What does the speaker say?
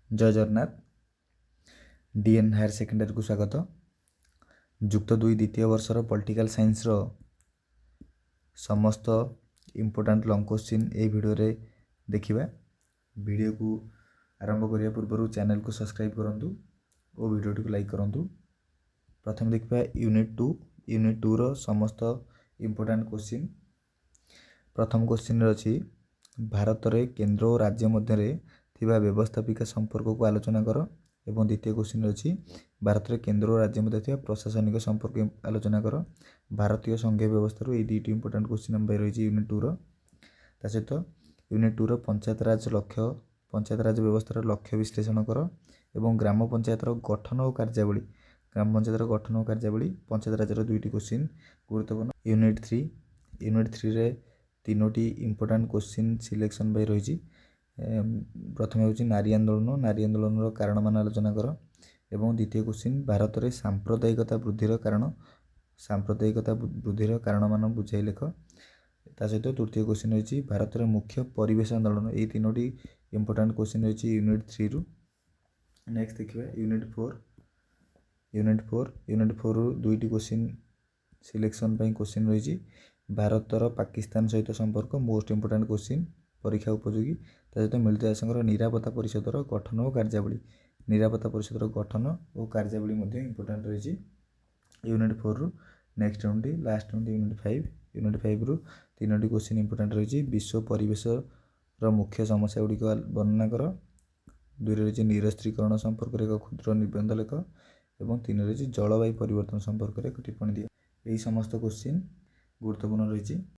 ଜୟ Jagannath. DN higher ସେକେଣ୍ଡାରୀକୁ ସ୍ୱାଗତ। ଯୁକ୍ତ ଦୁଇ ଦ୍ୱିତୀୟ ବର୍ଷର ପଲିଟିକାଲ ସାଇନ୍ସର ସମସ୍ତ ଇମ୍ପୋର୍ଟାଣ୍ଟ ଲଙ୍ଗ କୋଶ୍ଚିନ୍ ଏହି ଭିଡ଼ିଓରେ ଦେଖିବା। ଭିଡ଼ିଓକୁ ଆରମ୍ଭ କରିବା ପୂର୍ବରୁ ଚ୍ୟାନେଲକୁ ସବସ୍କ୍ରାଇବ୍ କରନ୍ତୁ ଓ ଭିଡ଼ିଓଟିକୁ ଲାଇକ୍ କରନ୍ତୁ। ପ୍ରଥମେ ଦେଖିବା ୟୁନିଟ୍ ଟୁ। ୟୁନିଟ୍ ଟୁର ସମସ୍ତ ଇମ୍ପୋର୍ଟାଣ୍ଟ କୋଶ୍ଚିନ୍। ପ୍ରଥମ କୋଶ୍ଚିନ୍ରେ ଅଛି, ଭାରତରେ କେନ୍ଦ୍ର ଓ ରାଜ୍ୟ ମଧ୍ୟରେ ଥିବା ବ୍ୟବସ୍ଥାପିକା ସମ୍ପର୍କକୁ ଆଲୋଚନା କର। ଏବଂ ଦ୍ୱିତୀୟ କୋଶ୍ଚିନ୍ରେ ଅଛି, ଭାରତରେ କେନ୍ଦ୍ର ଓ ରାଜ୍ୟ ମଧ୍ୟରେ ଥିବା ପ୍ରଶାସନିକ ସମ୍ପର୍କ ଆଲୋଚନା କର। ଭାରତୀୟ ସଂଘୀୟ ବ୍ୟବସ୍ଥାରୁ ଏଇ ଦୁଇଟି ଇମ୍ପୋର୍ଟାଣ୍ଟ କୋଶ୍ଚିନ୍ ଆମ ପାଇଁ ରହିଛି ୟୁନିଟ୍ ଟୁର। ତା ସହିତ ୟୁନିଟ୍ ଟୁର ପଞ୍ଚାୟତରାଜ ଲକ୍ଷ୍ୟ, ପଞ୍ଚାୟତରାଜ ବ୍ୟବସ୍ଥାର ଲକ୍ଷ୍ୟ ବିଶ୍ଳେଷଣ କର ଏବଂ ଗ୍ରାମ ପଞ୍ଚାୟତର ଗଠନ ଓ କାର୍ଯ୍ୟାବଳୀ, ଗ୍ରାମ ପଞ୍ଚାୟତର ଗଠନ ଓ କାର୍ଯ୍ୟାବଳୀ ପଞ୍ଚାୟତରାଜର ଦୁଇଟି କୋଶ୍ଚିନ୍ ଗୁରୁତ୍ୱପୂର୍ଣ୍ଣ। ୟୁନିଟ୍ ଥ୍ରୀ, ୟୁନିଟ୍ ଥ୍ରୀରେ ତିନୋଟି ଇମ୍ପୋର୍ଟାଣ୍ଟ କୋଶ୍ଚିନ୍ ସିଲେକ୍ସନ୍ ପାଇଁ ରହିଛି। ପ୍ରଥମେ ହେଉଛି ନାରୀ ଆନ୍ଦୋଳନ, ନାରୀ ଆନ୍ଦୋଳନର କାରଣମାନ ଆଲୋଚନା କର। ଏବଂ ଦ୍ୱିତୀୟ କୋଶ୍ଚିନ୍, ଭାରତରେ ସାମ୍ପ୍ରଦାୟିକତା ବୃଦ୍ଧିର କାରଣ, ସାମ୍ପ୍ରଦାୟିକତା ବୃଦ୍ଧିର କାରଣମାନ ବୁଝାଇ ଲେଖ। ତା ସହିତ ତୃତୀୟ କୋଶ୍ଚିନ୍ ରହିଛି ଭାରତରେ ମୁଖ୍ୟ ପରିବେଶ ଆନ୍ଦୋଳନ। ଏଇ ତିନୋଟି ଇମ୍ପୋର୍ଟାଣ୍ଟ କୋଶ୍ଚିନ୍ ରହିଛି ୟୁନିଟ୍ ଥ୍ରୀରୁ। ନେକ୍ସଟ ଦେଖିବା ୟୁନିଟ୍ ଫୋର୍। ୟୁନିଟ୍ ଫୋର୍ରୁ ଦୁଇଟି କୋଶ୍ଚିନ୍ ସିଲେକ୍ସନ୍ ପାଇଁ କୋଶ୍ଚିନ୍ ରହିଛି। ଭାରତର ପାକିସ୍ତାନ ସହିତ ସମ୍ପର୍କ, ମୋଷ୍ଟ ଇମ୍ପୋର୍ଟାଣ୍ଟ କୋଶ୍ଚିନ୍, ପରୀକ୍ଷା ଉପଯୋଗୀ। ତା ସହିତ ମିଳିତ ଜାତିସଂଘର ନିରାପତ୍ତା ପରିଷଦର ଗଠନ ଓ କାର୍ଯ୍ୟାବଳୀ, ନିରାପତ୍ତା ପରିଷଦର ଗଠନ ଓ କାର୍ଯ୍ୟାବଳୀ ମଧ୍ୟ ଇମ୍ପୋର୍ଟାଣ୍ଟ ରହିଛି ୟୁନିଟ୍ ଫୋର୍ରୁ। Next unit, last unit, unit five. Unit ଫାଇଭ୍ରୁ ତିନୋଟି କୋଶ୍ଚିନ୍ ଇମ୍ପୋର୍ଟାଣ୍ଟ ରହିଛି। ବିଶ୍ୱ ପରିବେଶର ମୁଖ୍ୟ ସମସ୍ୟା ଗୁଡ଼ିକ ବର୍ଣ୍ଣନା କର। ଦୁଇରେ ରହିଛି ନିରସ୍ତ୍ରୀକରଣ ସମ୍ପର୍କରେ ଏକ କ୍ଷୁଦ୍ର ନିବନ୍ଧ ଲେଖ ଏବଂ ତିନିରେ ରହିଛି ଜଳବାୟୁ ପରିବର୍ତ୍ତନ ସମ୍ପର୍କରେ ଏକ ଟିପ୍ପଣୀ ଦିଅ। ଏହି ସମସ୍ତ କୋଶ୍ଚିନ୍ ଗୁରୁତ୍ୱପୂର୍ଣ୍ଣ ରହିଛି।